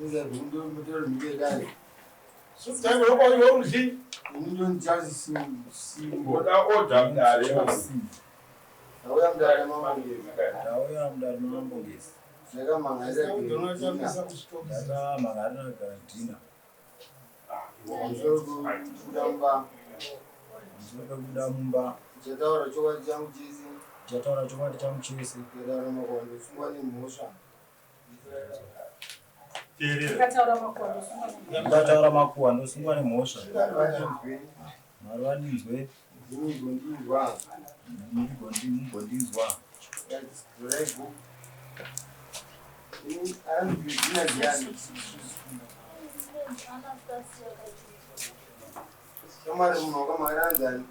Oda mudare. Ndauya mudare mambo. Ndauya mudare mambo Ngezi. Ndakamhan'arira Garadhina. Pamusoro pekubuda mumba. Pamusoro pekubuda mumba. Ndichataura chokwadi changu chese. Ndichataura chokwadi changu chese. Ndikataura makuhwa ndosungwa nemhosva. Ndikataura makuhwa ndosungwa nemhosva. Mwari vandinzwe. Mugondinzwa. Mugondinzwa. Shamwari munhu wakamhara anzani?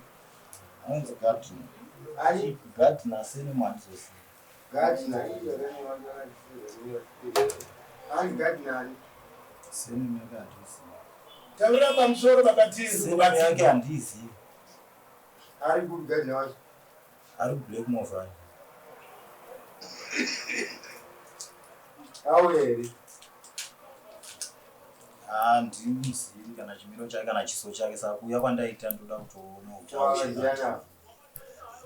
Anonzi Gardner. Ani? Gardner surname handizozivi. Gardner. Anzi Gardner ani? Surname yake handizivi. Taura pamusoro baba Tizi. Surname yake handizivi. Ari kupi Gardner wacho? Ari kuBlackmore Valley. Auya here? Handimuzivi kana chimiro chake kana chiso chake saka kuuya kwandaita ndoda kutoona kuti Wavaziana.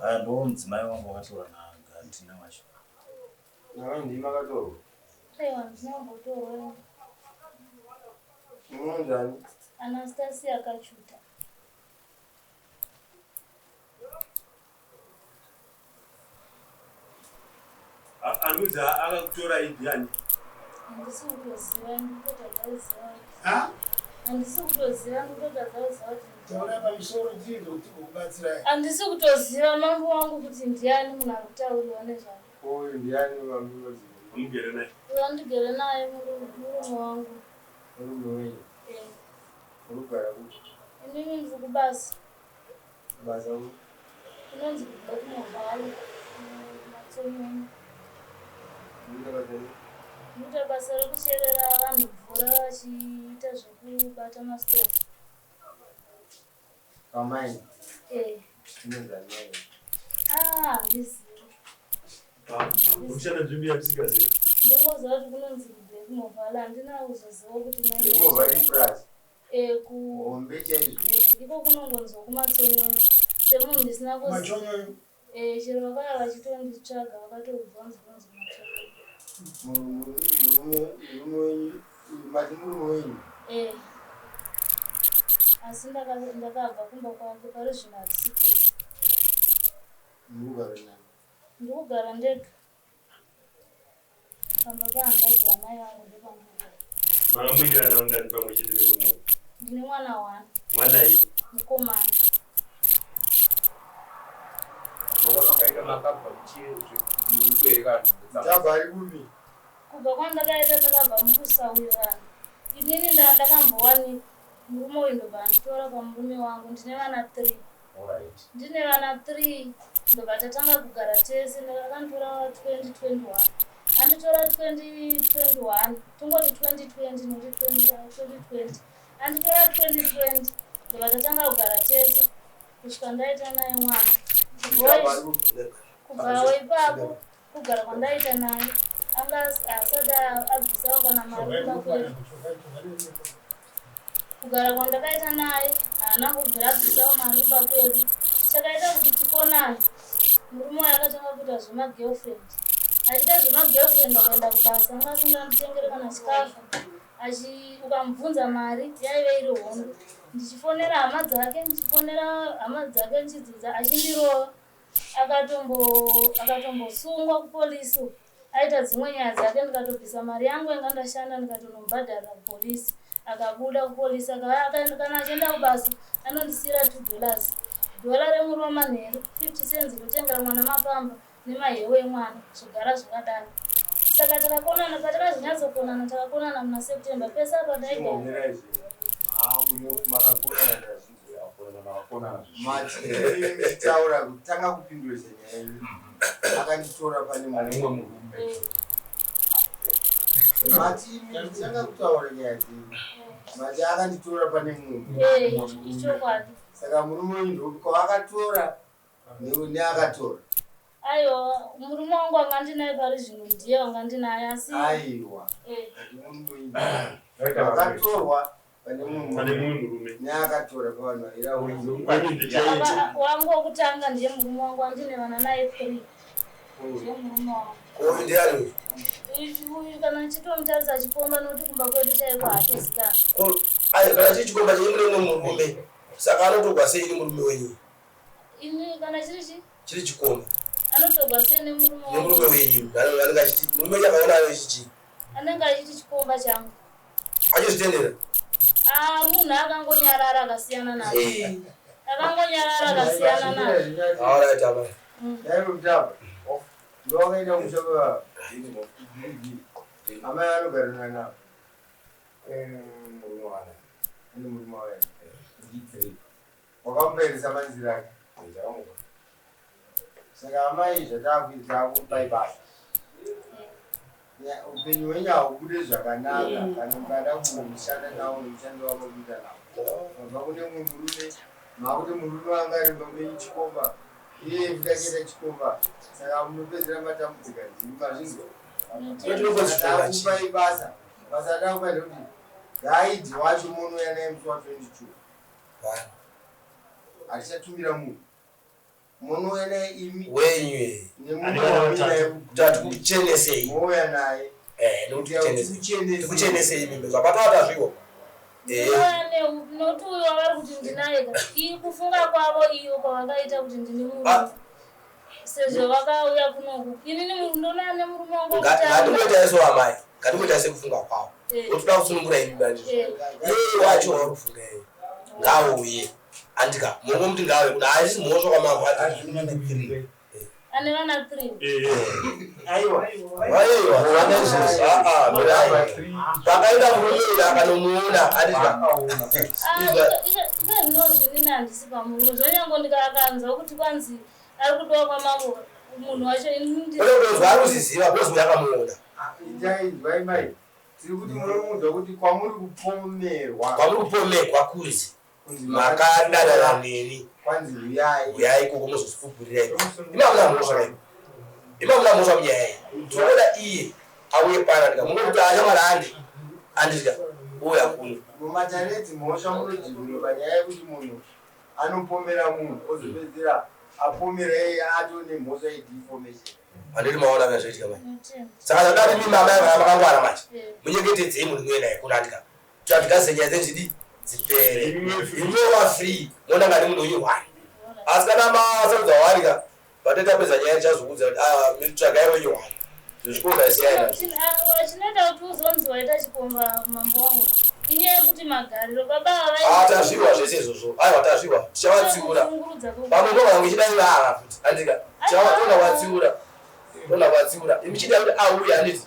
Aya ndo mudzimai wangu wakatora naGardner wacho. Nawe ndimi makatorwa. Aiwa, handina kumbotorwa. Munonzani? Anastasia Kachuta. Anonzi akakutora ndiani? Handisi kutoziva, ndikutotadza kuziva. Ha? Handisi kutoziva, ndikutotadza kuziva kuti Taura pamusoro tizi kuti kukubatsirai. Handisi kutoziva mambo wangu kuti ndiani munhu ari kutauriwa nezvake. Uyu ndiani vamunoziva? Wamugere naye. Uyo andigere naye murume wangu. Murume wenyu. Eh. Uri kugara kupi? Inini ndiri kubasa. Basa kupi? Kunonzi kuBlackmore Valley. Matsonyoni. Munoita basa rei? Ndinoita basa rekucherera vanhu mvura vachiita zvekubata masitofu. Pamaini. Eh. Inonzi ani maini? Ah, handizivi. Urikushanda nzvimbo yamusingazivi. Ndingoziva kuti kunonzi kuBlackmore Valley. Handina kuzoziva kuti maini. Blackmore Valley plus. Eh, ku Hombe chaizvo. Eh, iko kunongonzwa kumatsonyonyo. Semunhu ndisina kuziva. Machonyoyo. Eh, chero vakauya vachitonditsvaga vakatobva vanzi kunonzi kumatsonyonyo. Murume wenyu, mati murume wenyu. Eh. Asi ndakabva kumba kwake pari zvino hatisi tese. Muri kugara nani? Ndiri kugara ndega. Pamba pahanzvadzi yamai vangu ndopandinogara. Manga muine vana vangani pamwe chete nemurume wenyu? Ndine mwana one. Mwana iyi. Mukomana. Makaita makabva muchibereka. Tabva ari kupi? Kubva kwandakaita takabva mukusawirirana. Inini ndakambowanikwa murume uyu ndobva anditora pamurume wangu ndine vana 3. Ndine vana 3 ndobva tatanga kugara tese akanditora 2021. Anditora 2021 tongoti 2020 nokuti 2020. Anditora 2020 ndobva tatanga kugara tese kusvika ndaita naye mwana. Kubvawo ipapo kugara kwandaita naye anga asati abvisawo kana mari kumba kwedu. Kugara kwandakaita naye haana kubvira abvisawo mari kumba kwedu. Chakaita kuti tikonane murume uyu akatanga kuita zvemagirlfriend. Achiita zvemagirlfriend akaenda kubasa anga asinganditengere kana chikafu. Ukamubvunza mari yaive iri hondo. Ndichifonera hama dzake, ndichifonera hama dzake ndichidzidza achindirova. Akatombosungwa kupolisi uko. Aita dzimwe nyaya dzake ndikatobvisa mari yangu yanga ndashanda ndikatonomubhadharira kupolisi. Akabuda kupolisi kana achienda kubasa anondisiira $2. Dhola remuriwo manheru 50 cents ndotengera mwana mapamba nemahewu emwana zvogara zvakadaro. Saka takakonana patakazonyatsokonana takakonana muna September pese apa ndaigara. Mati taura kutanga kupindurisa nyaya yenyu akanditora pane mumwe murume. Mati tanga kutaura nyaya dzenyu. Mati akanditora pane mumwe. Eh, ichokwadi. Saka murume wenyu ndokuti kwavakatora neakatora. Aiwa, murume wangu anga ndinaye pari zvino ndiye wanga ndinaye asi Aiwa. Eh. Vaita vaviri. Vakatorwa pane Pane mumwe mumwe murume. neakatora pavanhu Wenyu ndichaichi. Wangu wekutanga ndiye murume wangu andine vana naye 3. Ndiye murume wangu. Uyu ndiani uyu? Uyu kana ndichitomutarisa achikomba nokuti kumba kwedu chaiko haatozikana. Ayo kana chiri chikomba chenyu mune mumwe murume saka anotogwa sei nemurume wenyu? Ini kana chiri chi Chiri chikomba anotogwa sei nemurume wangu? nemurume wenyu anenge achiti murume wenyu akaona achichi Anenge achiti chikomba changu. achizvitendera. Ah, munhu akangonyarara akasiyana nazvo. Akangonyarara akasiyana nazvo. Alright, amai. Dairutapa ndowakaita musha amai anogara nana Murume wana. ane murume waye wakamuperesa manzira ake. Ndakamuka. Saka amai zvatakuita takupai basa. Upenyu hwenyu haubude zvakanaka kana mukada kushanda nawo nemushando wako kuita nawo mabva kune mumwe murume makuti murume wanga ari pamenyu chikomba iye mutachiita chikomba saka munopedzera matambudzika ndimi mazvinzwa. Takupai basa, basa takupai ndekuti gaidhi wacho munouya naye musi wa 22. Hatichatumira munhu, munouya naye imi Wenyu eh. nemunhu wamuinaye. Kuti atikuchenesei. Mouya naye. Eh, nekuti Kuti tikuchenesei. Tikuchenesei mimbe zvapatwa tazviwo. Eh. Ndinouya nokuti uyu wavari kuti ndinaye ka iyi kufunga kwavo iyo kwavakaita kuti ndine murume sezvo vakauya kunoku inini ndonouya nemurume wangu wekutanga. Ngatingoita iso amai. Ngatingoita sekufunga kwavo. Eh. Unotoda kusunungura imi manje. Eh. Iye wacho wauri kufunga iye. Ngauye. Andika, mungu muti ngauye kuti haisi mhosva kwamambo ati. Ane vana 3. Aiwa. Aiwa, ah ah, mirai. Pakaenda murume uyu akanomuona andika. Izvinozvinini handisi pamurume zvonyango ndikakanzwa kuti kwanzi ari kudiwa kwamambo munhu wacho inini Kune kutozwa arikuziziva because uyu akamuona. Itai vai mai tiri kuti munomuudza kuti kwamuri kupomerwa Kwamuri kupomegwa kuzi kunzi makadanana neni. Kwanzi huyai. Huyai ikoko muzozvipupurira ikoko. Imi hamuna mhosva kai. Imi hamuna mhosva munyaya iyi. Tinoda iye auye pano andika. Mungokuti achamwari andi. Andika. Ouya kuno. Mumatareti mhosva munodzivurwa panyaya yekuti munhu anopomera munhu ozopedzera apomera iye atone mhosva yedefamation. Handiti maona kana zvoitika mai. Saka zvadati mimi amai vaya makangwara manje. Munyengetedzei munhu muye naye kuno andika. Kuti atigadzise nyaya dzenzidi dzipere. Imi wa free moona ngati munhu wenyu hwani. Asi kana masarudza hwani ka pateta pedza nyaya ndichazokuudza kuti ah tsvagai wenyu hwani. Zvezvikoro zvasiyana nazvo. Chinoita kuti uzonzi waita chikomba mambo wangu inyaya yekuti magariro baba Ah tazviwa zvese izvozvo. Aiwa tazviwa. Tichavatsiura. Pamwe ndogona kunge chidai vava futi. Andika. Tichavatora vatsiura. Toona vatsiura. Imi chidai kuti auye handiti.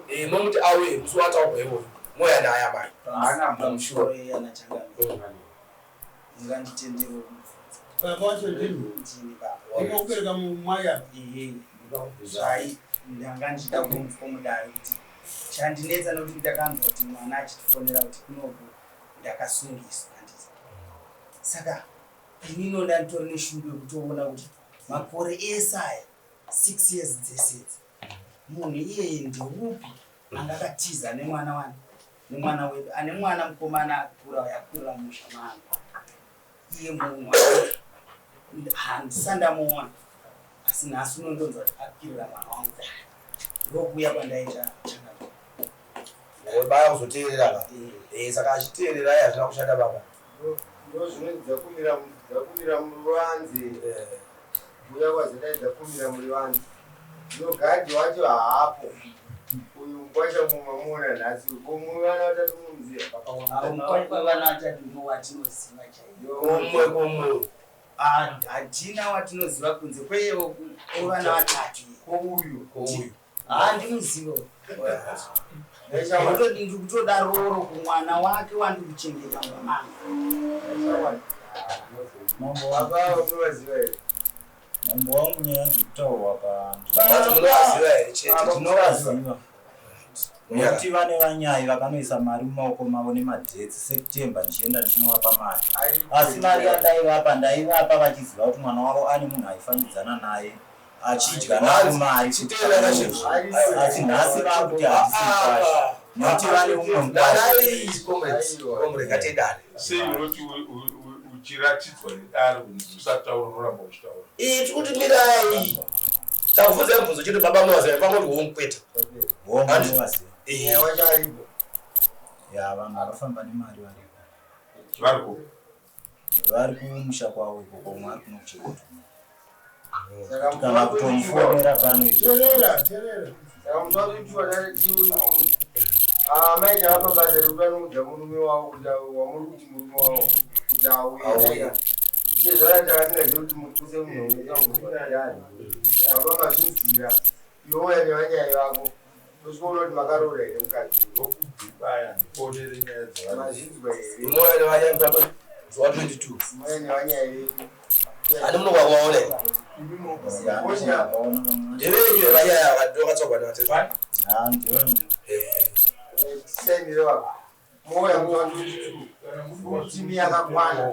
Eh momuti auye musi wataurwa iwoyo. Moya naye amai. Pamusoro ana changamire. Munganditendere kumubvunza. Baba wacho ndimi. Ndini baba. Ndimi kubereka mumai apa. Ehe. Zvai ndanga ndichida kumubvunza mudare kuti chandinetsa nokuti ndakanzwa kuti mwana achitifonera kuti kunoku ndakasungiswa handiti. Saka inino ndanditori neshungu yekutoona kuti makore ese aya 6 years dzese idzi munhu iyeye ndeupi anga akatiza nemwana wani nemwana wedu ane mwana mukomana akura yakurira mumusha mangu iye munhu handisandamuona asi nhasi unondonzwa kuti akwirira mwana wangu ndokuuya kwandaita changamire. Baya kuzoteerera ka. Eh saka achiteerera iye hazvina kushata baba. Ndo zvinonzi dzakumira dzakumira muruvanze. Kuuya kwazodai dzakumira muruvanze. Ndo gadhi wacho haapo. Uyu mukwasha mumamuona nhasi ko muvana vatatu munomuziva. Vana vatatu ndo watinoziva chaivo. Umwe kumwe. Hatina watinoziva kunze kweyevo vana vatatu. Ko uyu. Ko uyu. Handimuziva. Ndiri kutoda roro kumwana wake wandiri kuchengeta mumba mangu. Mambo Baba munovaziva here? Mambo wangu nyaya dzekutaurwa pa Vati munovaziva here chete? Tinovaziva. Nekuti vane vanyai vakanoisa mari mumaoko mavo nemadhets September ndichienda ndichinovapa mari. Asi mari yandaivapa ndaivapa vachiziva kuti mwana wavo ane munhu aifambidzana naye. Achidya navo mari, asi nhasi vakuti handisi mukwasha nekuti vane umwe mukwasha. Danai, comrades, comrade, ngatidane. Sei unoti uchiratidzwa nedare kuti usataura, unoramba uchitaura? Iyi tikuti mirai, takubvunzai mubvunzo chete. Baba munovaziva? Pamwe kuti hongu, kwete? Hongu, Handi- ndinovaziva. Eh, Wacho aripo. Ya, vanhu vakafamba nemari varipo. Variko? Vari kumusha kwavo ikoko, umwe ari kuno kuChegutu. Saka Kana kutomufonera pano izvo. Terera, terera. Saka musazvitiwa amai tavapa basa rekuti vanoudza murume wavo kuti wamuri kuti murume wavo kuti auye. Auye. Sezvara takatingazivi kuti mukuse munhu ukamboani baba mazvinzwira, iwe uya nevanyai vako tosvikoona kuti makaroora here mukadzi. Ndokubvibaya ndifonere nyaya dzavari. Mazvinzwa here? Imoya nevanyai papa zuva 22. Moya nevanyai venyu. Handi munokwakuvaona here? Vaona vamwe. Ndevenyu vevanyai ava ndovakatsvagwa nevatete. Ah, ndivo. Tisainire vako moya muwa 22 timu yakakwana.